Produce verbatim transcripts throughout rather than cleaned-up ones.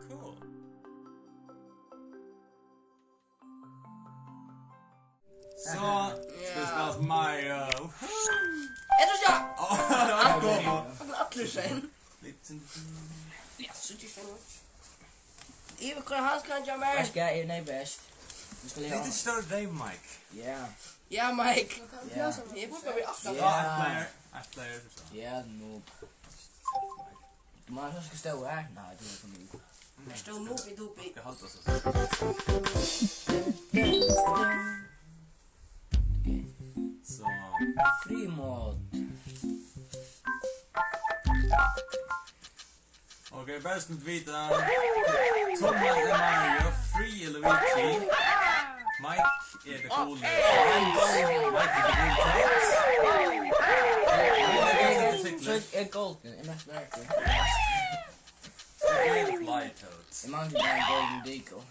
Cool. So, skal vi spæla Mario? Eg trúgvi ikki. Á, hann kom. Hann er allir sein. Ja, so ikki sein. Eg vil koyra hans kann hjá mær. Hvat skal eg nei best? Nú skal eg Lítið størri dreym, Mike. Ja. Ja, Mike. Ja. Eg búgvi bara við aftan. Ja. Eitt player, eitt player, so. Ja, noob. Du má huska støðu her. Nei, du er for mjúk. Her stóð Nubi Dubi. Skal halda seg. So. Frímod. Ok, bara so tit vita. Thomas er Mario, Free er Luigi. Mike er the cool, Mike er the cool Toad. So er Golden, er mest verklig. So er Fly Toad. Eg manglar bara ein Golden Deagle.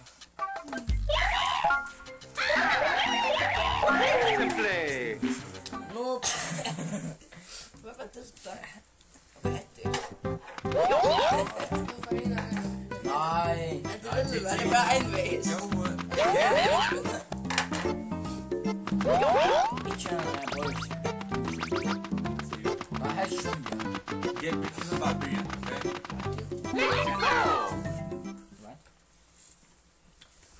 Nope. Hvat var tað? Nei. Hetta er bara einvegis. Ikki hann er boy. Nei, helst ikki. Eg vil bara byrja, ok?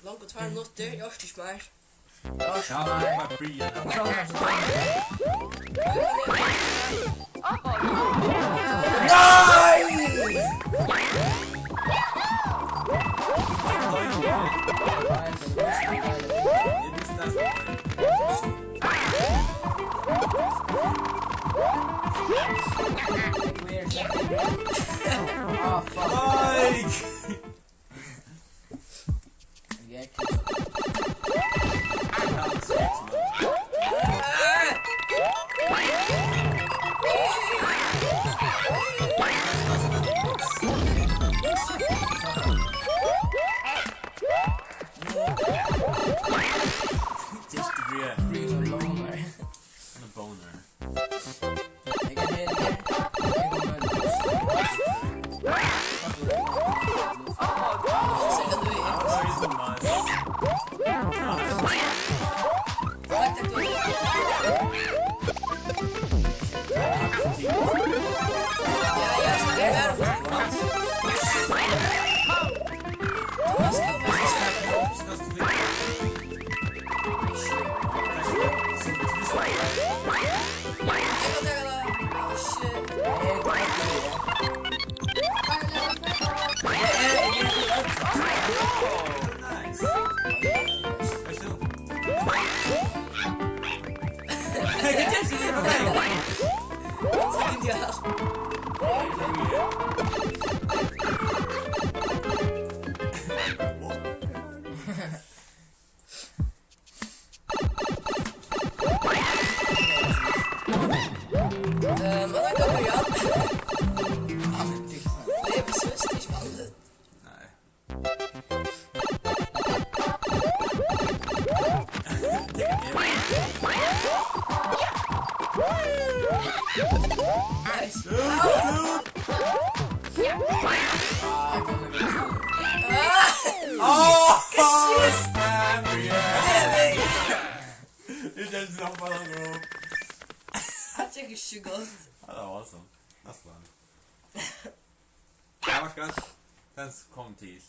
Longu tveir minuttir, eg orki ikki meir. Ja, bara byrja. Nei! Ah, fuck. Nei! Just real. Free boner. And a boner. Ehm, og da kan vi gjøre. Nei, vi synes det er ikke vanlig. Nei. Nice. Ah, kom igjen. Ah! Åh, snap, ja. Eg kjenner ikke noe på den, bro. Det er ikke så godt. Ja, det var awesome. That's fun. Ja, hva skal den komme til?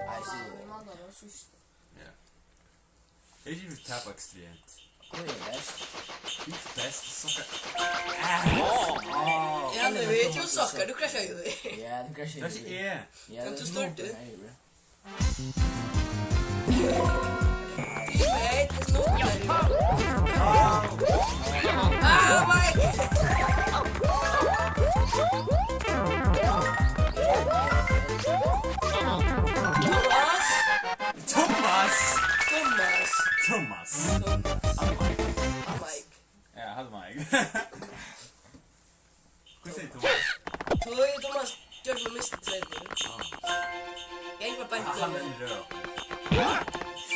Nei, så. Ja. Jeg er ikke tape ekstremt. Hvor er det? Du er best, sucker. Ah! Ja, men vi er jo sucker, du krasjer jo. Ja, du krasjer jo. Det er ikke jeg. Ja, men du starter. Thomas! Thomas! Thomas! Thomas! Thomas! Mike. Ja, hallo, Mike. Hvat sigur Thomas? Tøy, Thomas, gjør so mist treytin. Ah. Eg var bara... Hann er ein røv.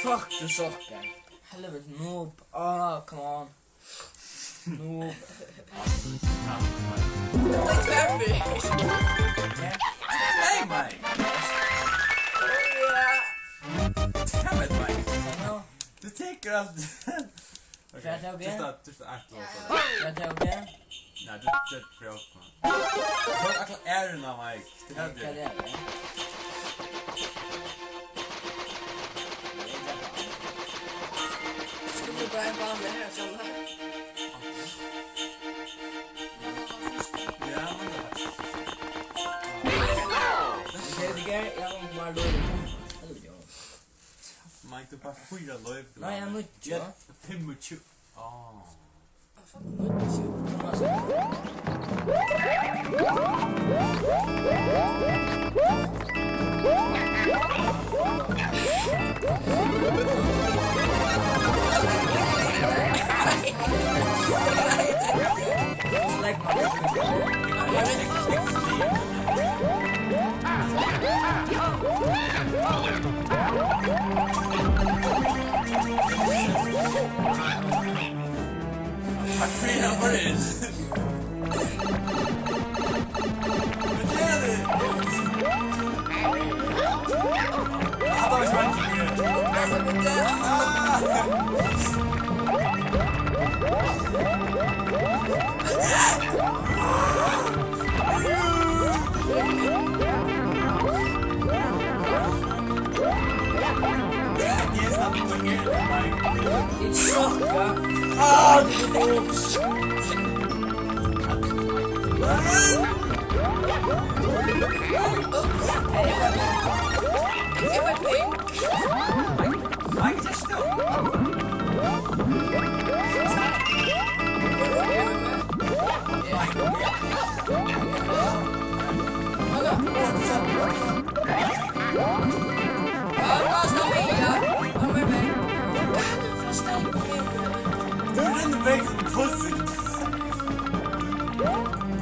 Fuck, du sucker. Helvete noob. Ah, come on. Nú. Tað er tvær ferðir. Nei, nei. Damn it, Mike. Nú. Tú tekur alt. Ok, hvat tók eg? Just that, just that. Hvat tók eg? Nei, tú, tú, tú, tú, tú, alla æruna, Mike. Tað er tað. Skulu vit bara ein vanlig her, Sandra? Ja, men tað er faktiskt. Tað er tað, eg havi bara lov. Mike, tú er bara fýra lív. Nei, eg er níggju. Ja, fimmogtjúgu. Á. Takk fyri at eg var inn. Hvat er tað? Hatta var ikki vant við. Ah! Tú rennur vekk sum pussy.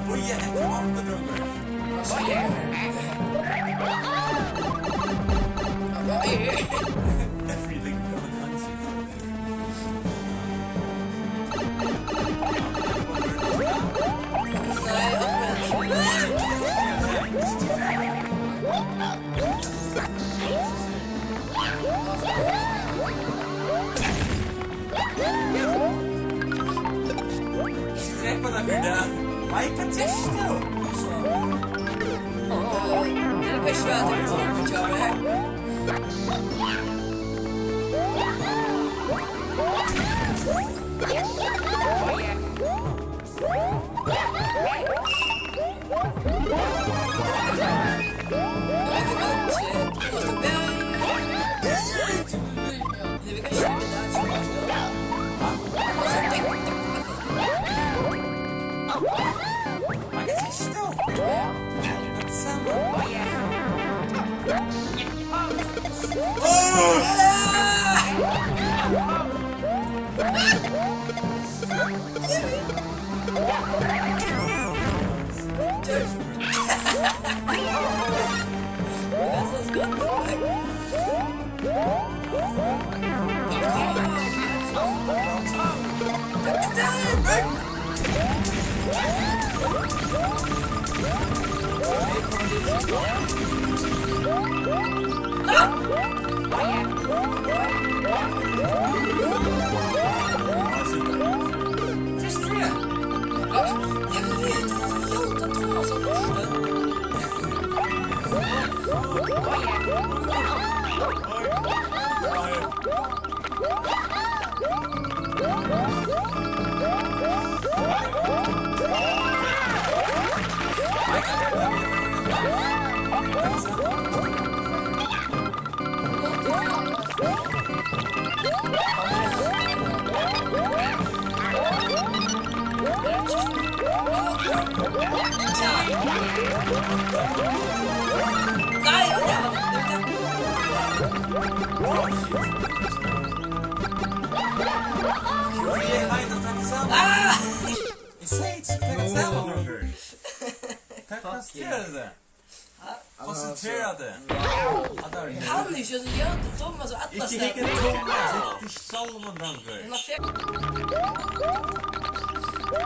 Bíða eftir okkum, Róbert. Every little Ikki drepa tað fyri tað. Nei, hvat gert tú? Tað er bara svært at koma til her. Eg segði ikki, taka saman, Róbert. Hvat konsentrera teg? Konsentrera teg. Hatta var... Hann er ikki so ljótur, Thomas, og alla... Ikki hygg at Thomas, hygg til sjálvan, drongur. Hann er fjør- Hvat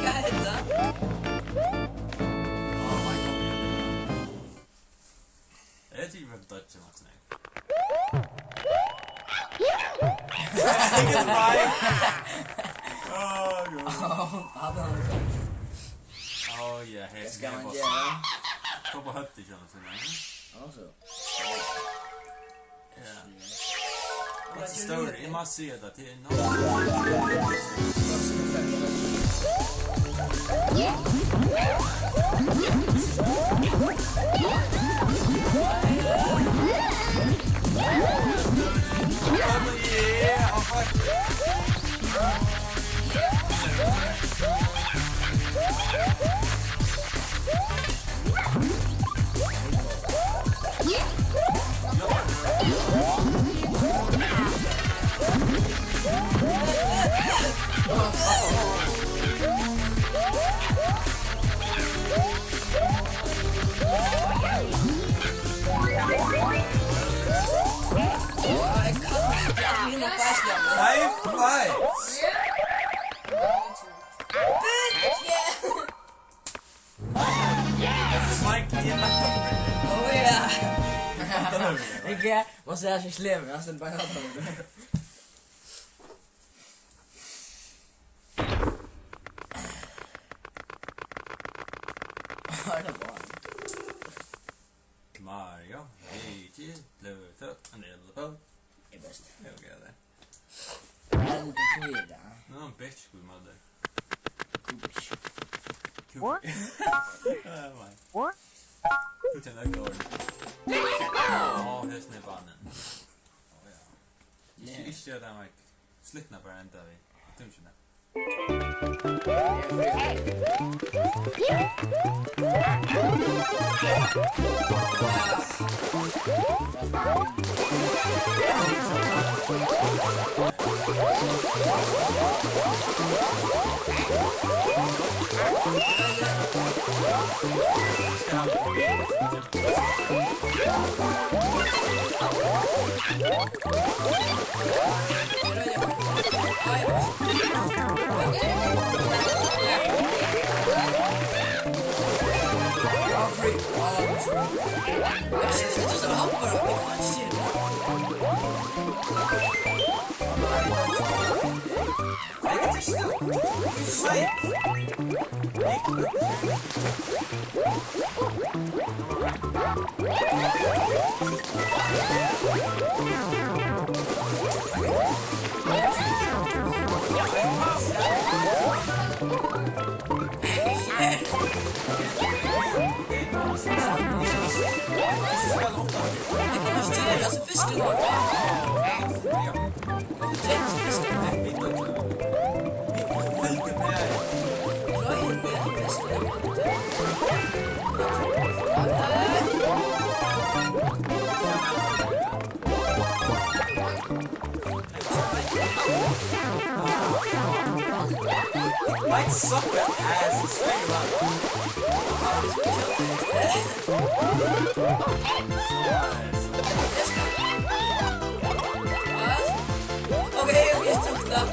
er hetta? Eg tykist, vit doyggja nokk so nógv. Hygg eftir mær! Áh, jú. Áh, hann er... Áh, ja, her, Hvat skal her man var gera? Stoppa høvdið, kennir tú, nei? Altso. Ja. Hvat er stóri? Eg má siga tað, tað er nóg. High five! Mike, eg lagt upp. Ó, ja. Ikki, man sær seg slem, eg stóð bara og... Har er tað bara. Mario, Luigi, Pluto, and Elbow. Er best. Eg vil gera tað. Elbow fýra. Nú er hann bitch, Guð mother. Kubish. What? Oh my. What? Put in that goal. Á, hesin er banin. Á, ja. Ikki, ikki gera tað, Mike. Slitna bara enda við. Tímir ikki tað. Mike suck with ass, it's straight up. Okay, okay, stop, stop.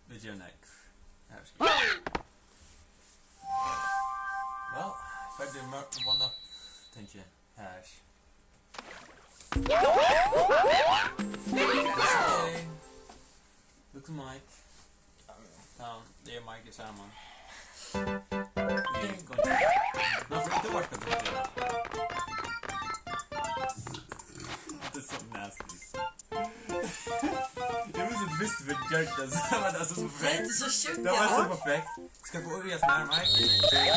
Vit gera nógv. Her skal. Væl, ferdig med one up, tenki eg. Her. Hey. Look at Mike. Ja, tað er Mike saman. Ná, for tú var skal. Tað er so nasty. Eg vissi, at fyrst við gjørt tað, so var tað so perfekt. Tað er so sjúkt, tað var so perfekt. Skal eg fáa yvir at snara meg? Sikta teg.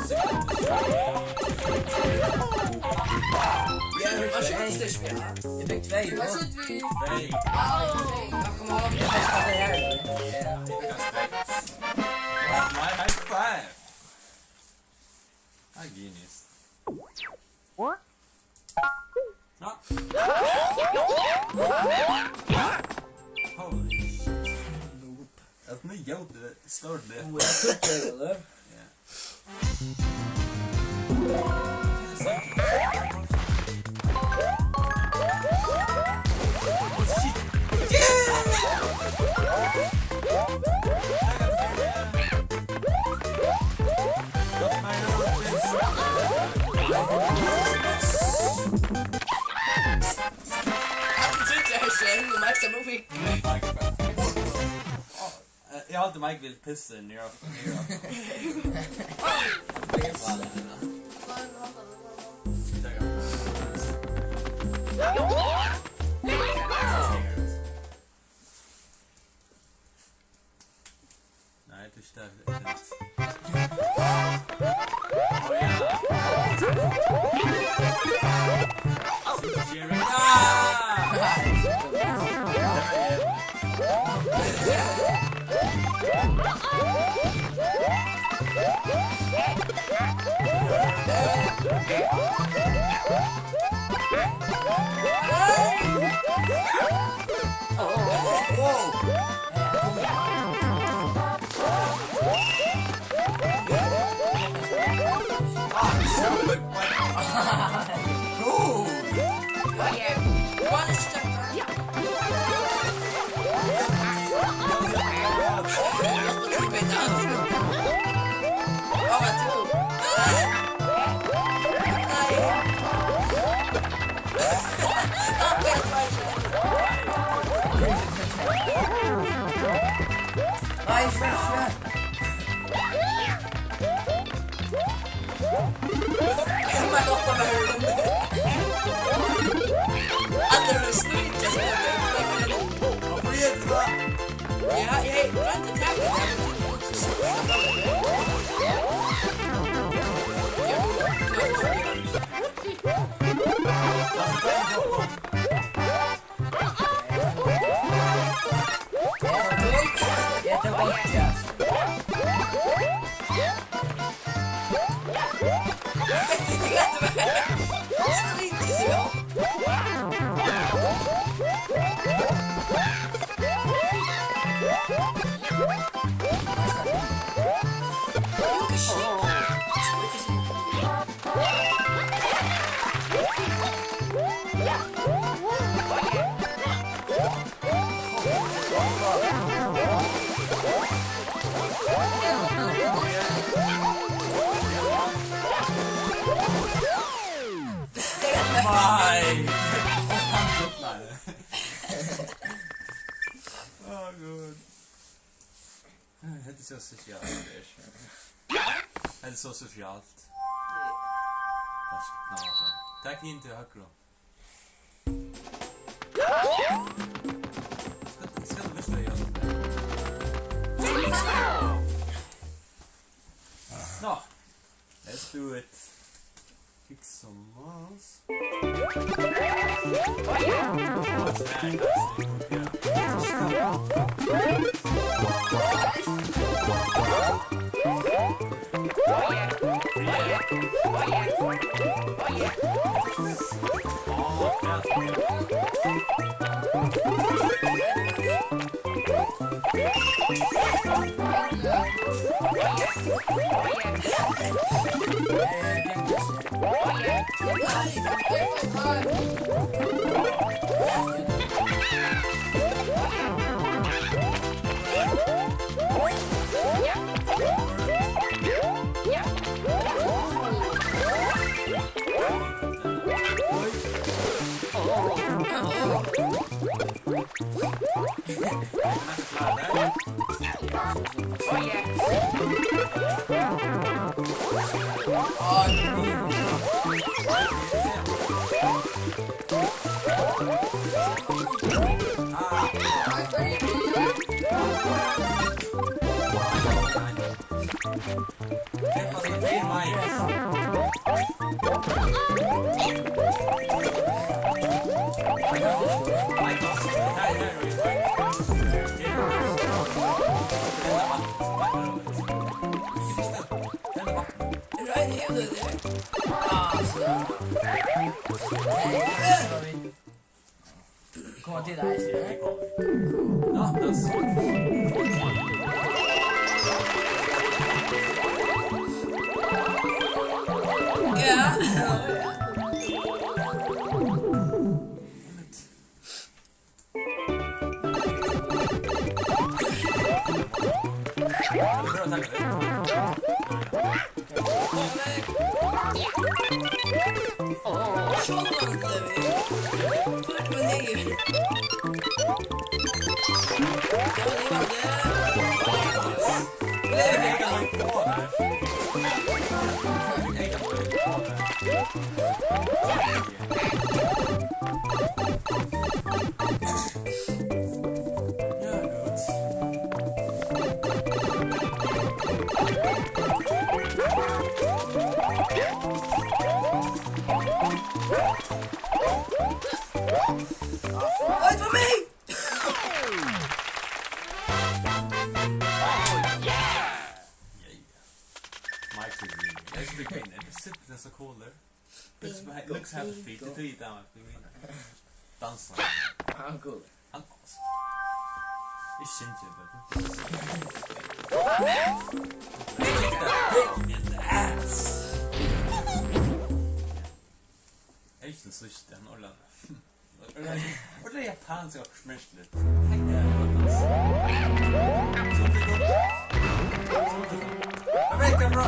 Sikta teg. Ja, vær so god, Styrspjørn. Eg fekk tvey, ja. Vær so god. Tvey. Au. Takk, kom á. Eg fekk tað her. Ja, eg fekk tað her. That's my high five. I'm genius. Ja. Holy shit. Noob. Altso, nú ljót, stórt lep. Nú er tað tørt, ella? Ja. Eg haldi, Mike vil pissa niður á, niður á. Nei, tað er ikki tað. Ó, ja. Nei, fresh, fresh. Allir eru snýggja, skulu vit. Ja, eg royndi at taka tað, men tú Nei! Hann druknaði. Á, Gud. Hetta er so sosialt, hetta er so sosialt. Takk hin til høgru. Skal, skal du virkelig gjøre sånt? Nå, let's do it. Kick some ass. Koma tit eisini, eh? Nå, tað er so. Ja. Wait for me! Mike Green. Eg elski Big Green. Eg vil simpelthen so cool. Looks, looks happy feet. Det er tøy, der, Big Green. Danser. Han er cool. Han, eg skilji ikki, men eg føli ikki, hann orðar. Orðar japansk og smertelig. Hei, det er godt, ass. Så til godt. Så til godt. Jeg vet ikke, bro.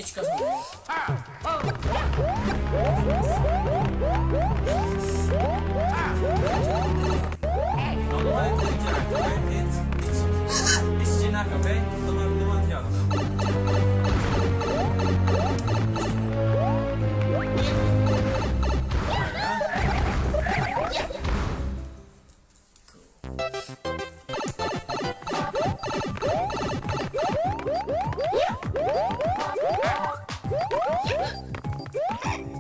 Ikki kasta meg. Ikki nakað, ok? Nú má, nú má eg gera tað.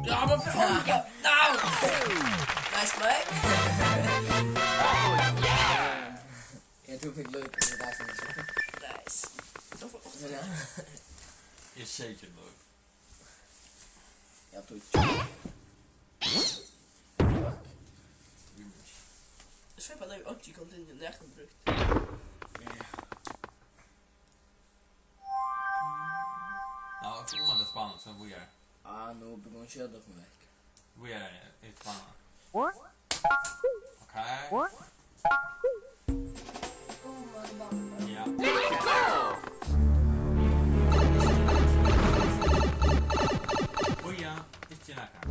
Ja, men for... No! Nice, Mike. Ja, tú fekk lív, men tað er sånn. Nice. Tú fekk átta. Ja. Eg sjeyti lív. Ja, tú. Fuck. Eg sveppa, tað er einki kontinju nakrantíð brúkt. Ja. Ja, og so um man spælir, so víðari. Ah, nú byrjar hon skjóta okkum vekk. Víðari í spælinum. Ok. Ja. Bíða, ikki nakar.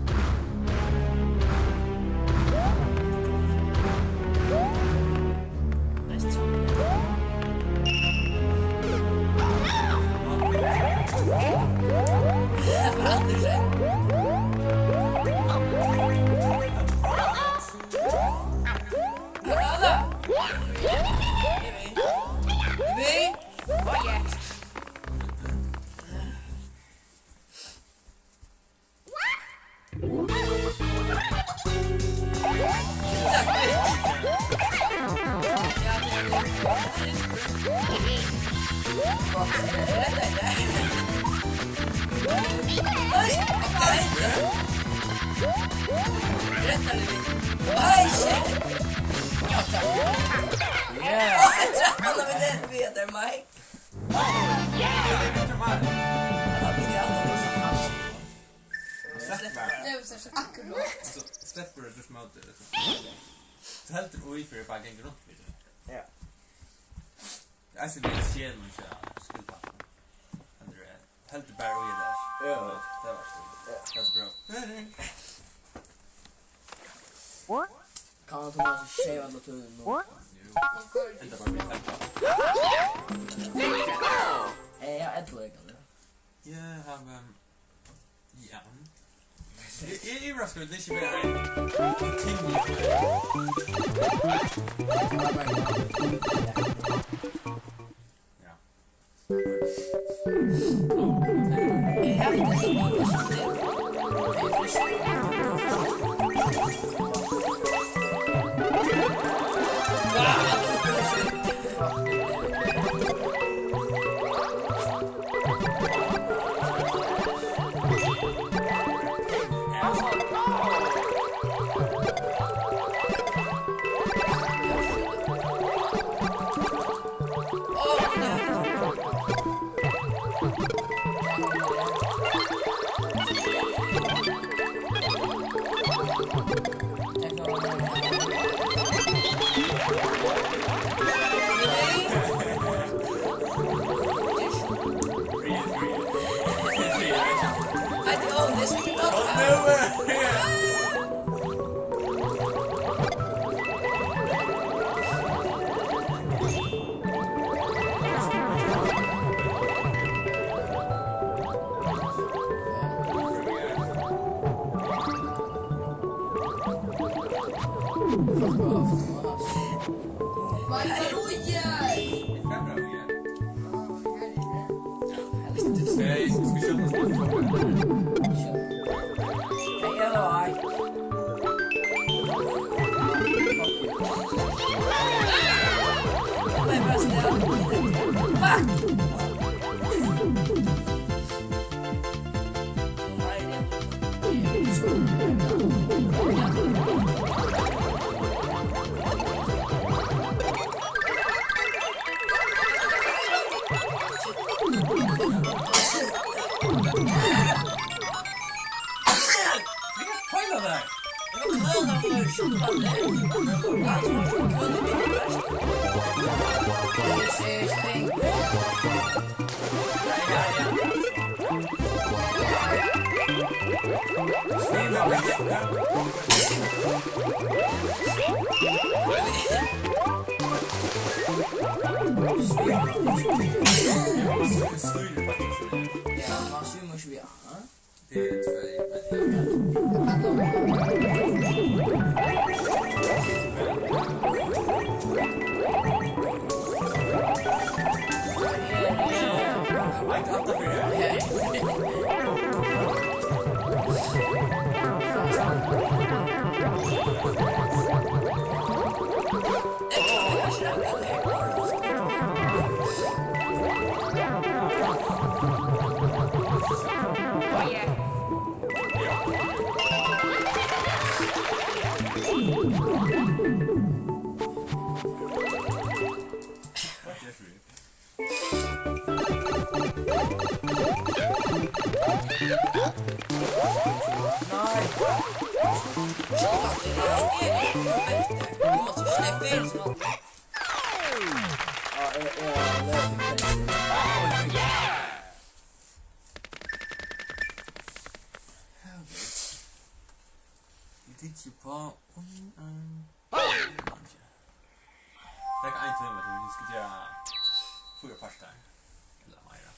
Oj, shit! Ja, takk. Yeah. Oj, trettan av trettan, Mike. Slepp bara. Akkurát. Altso, sleppur tú móti, liksom. Tú heldur í fyri bara ganga runt við tað. Ja. Tað er eisini við skelinum hjá skúlabørnum. Heldur, heldur bara í har. Ja. Tað var so. Ja. Tað er so bra. Kann hann Thomas skeiva alla tíðina nú? Jú. Enda bara við ellivu. Eh, ja, ellivu, kann eg. Eg havi, um, ja. Eg, eg eri yvirraskaður, at tað ikki var ein ting. Ja. Hey, skal vi se om det Fuck! Vit hyggja upp á undan. Takk ein tíma, so vit diskutera fýra partar. Ella meira.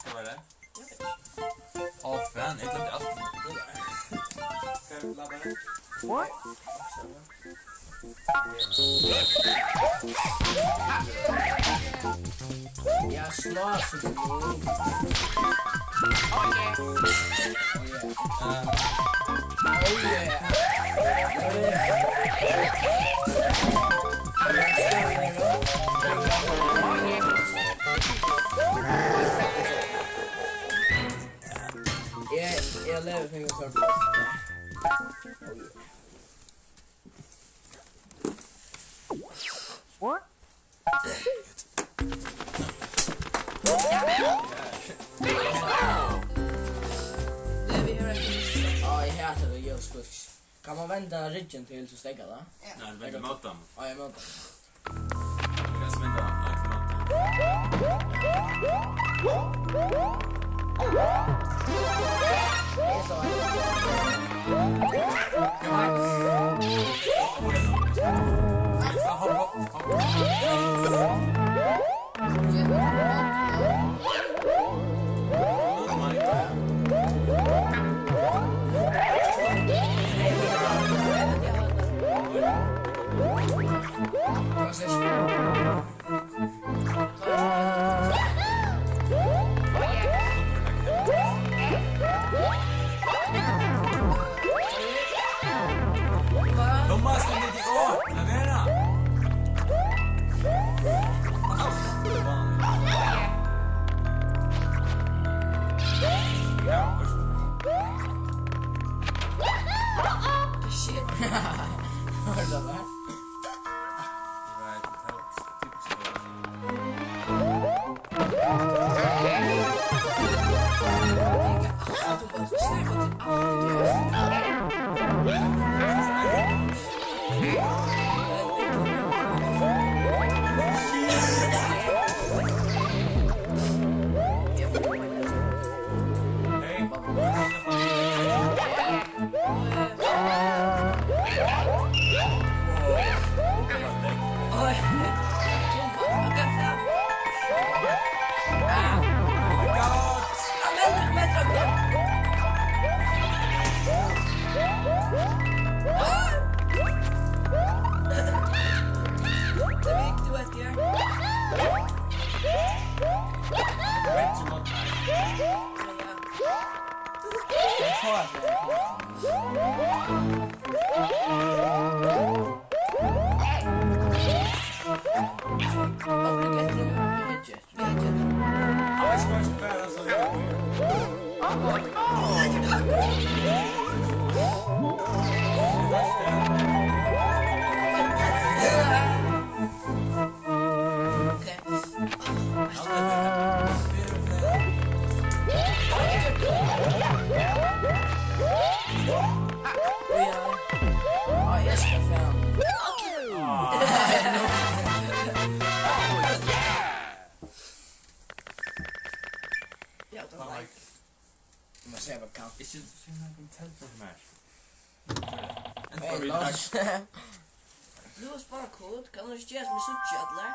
Hvat var tað? Á, fan, eg gloymdi alt. Hvat? Ja, slå, so du. Oh, yeah. Oh, yeah. Oh, yeah. Yeah, yeah, let me think of something. Oh, yeah. What? Á, eg hati at ljóðið spøkir. Kann man venda ryggin til, so steðgar tað? Nei, tú vendir móti teimum. Á, eg móti. Tú kanst venda øll móti. Eg sá. Thomas, tú lýgur. Lat vera. Shit. Hørðu tað har? Ja, tað var Mike. Tú má siga, hvat kann. Ikki, ikki nakran teldu til mær. Hey, Lars. Tú ert bara kort. Kann tú ikki gera sum eg síggi allar?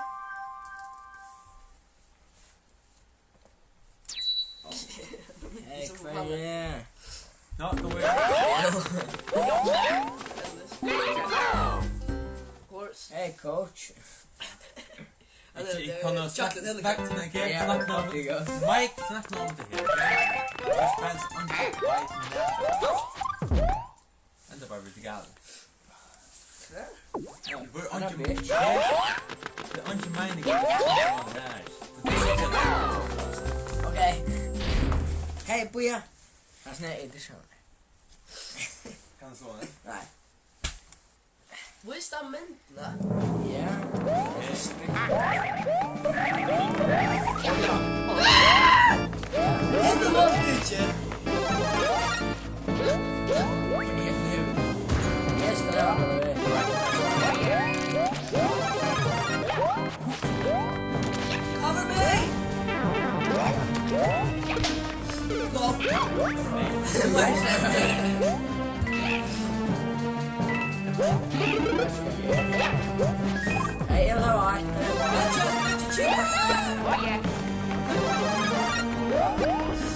Hey, hvør er? Not the way. Horse. Hey, coach. Ikki, ikki, hann er chocolate snakk, helicopter. Snakk, snakk nú um, Mike, snakk nú um tað her, ok? Just fans on the bike now. Enda bara við galið. Hvat? Ja, vit eru ikki, tað er ikki meiningin. Ok. Hey, bíða. Hassin er ikki sjón. Kann eg sláa hann? Nei. Vís teimum myndina. Ja. Hetta mátti ikki. Eg skal hava tað. Cover me! Hey, eg vil hava eitt.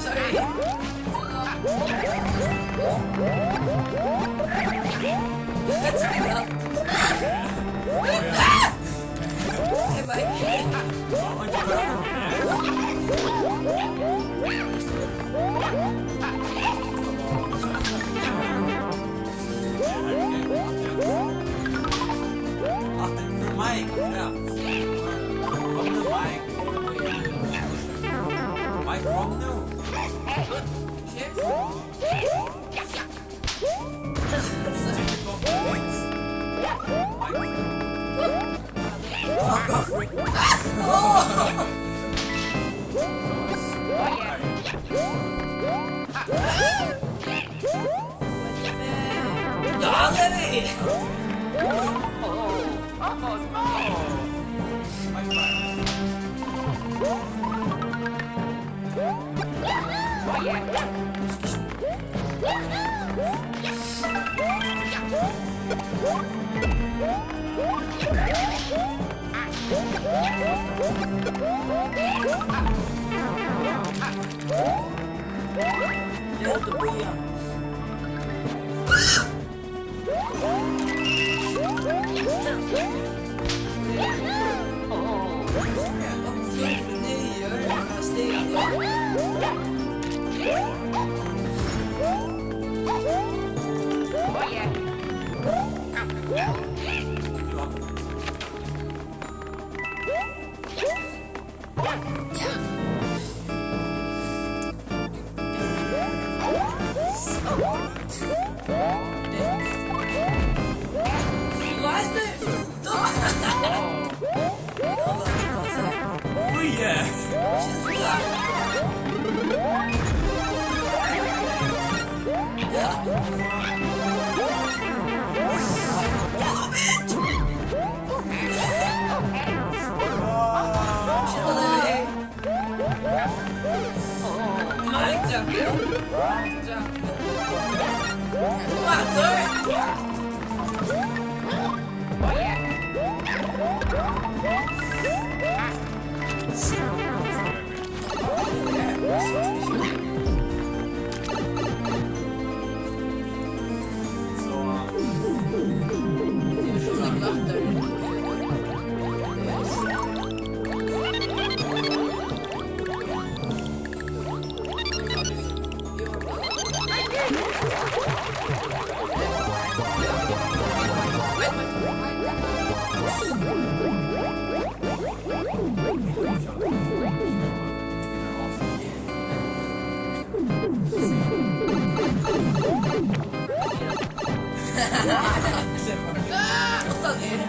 Sorry. Let's get up. Mike, kom nú. Ah, átta niður.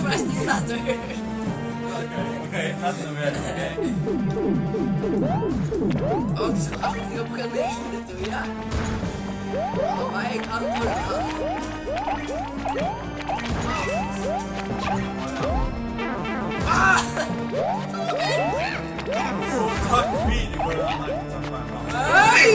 Forresten, sattur. Ok, ok, takk fyri meg. Ok. Og so har vi jo på kanalen, vet du, ja. Oh my God, ah! Oh, takk fyri, takk fyri. Hey!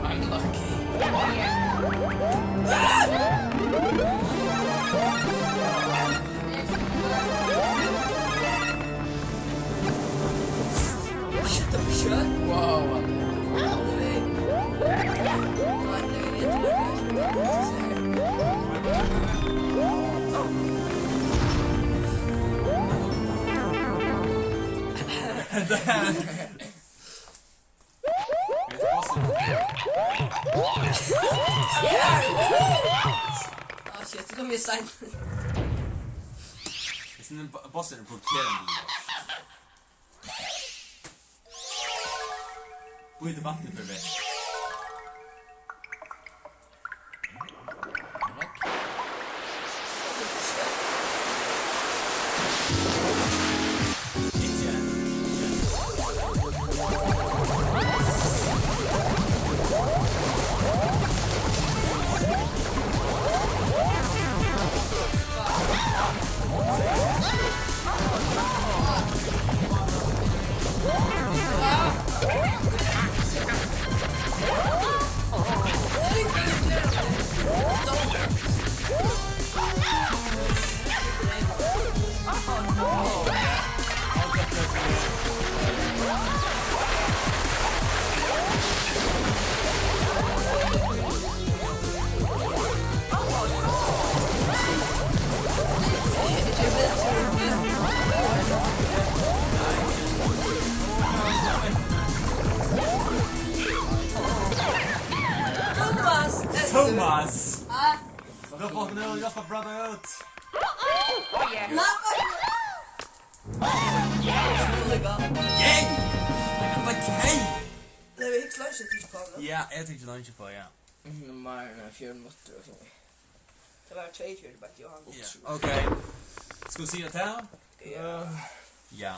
I'm lucky. Shut the fuck. Wow. Damn. Ah, shit, so kom eg seint. Hesin bo-, bossurin er provokerandi. Bíða, vatnið fer vekk. Thomas! Thomas! Ah. What the fuck, no, just a brother out. Oh, yeah. Lava! Gang! Like a K! Nei, vit hugsa ikki, ikki på det. Ja, eg tenkte langt på, ja. Mhm, meir enn fire minuttir og sånn. Det var tvey og fjøruti, Johan. Ja, ok. Skal vi si det her? Ja. Ja.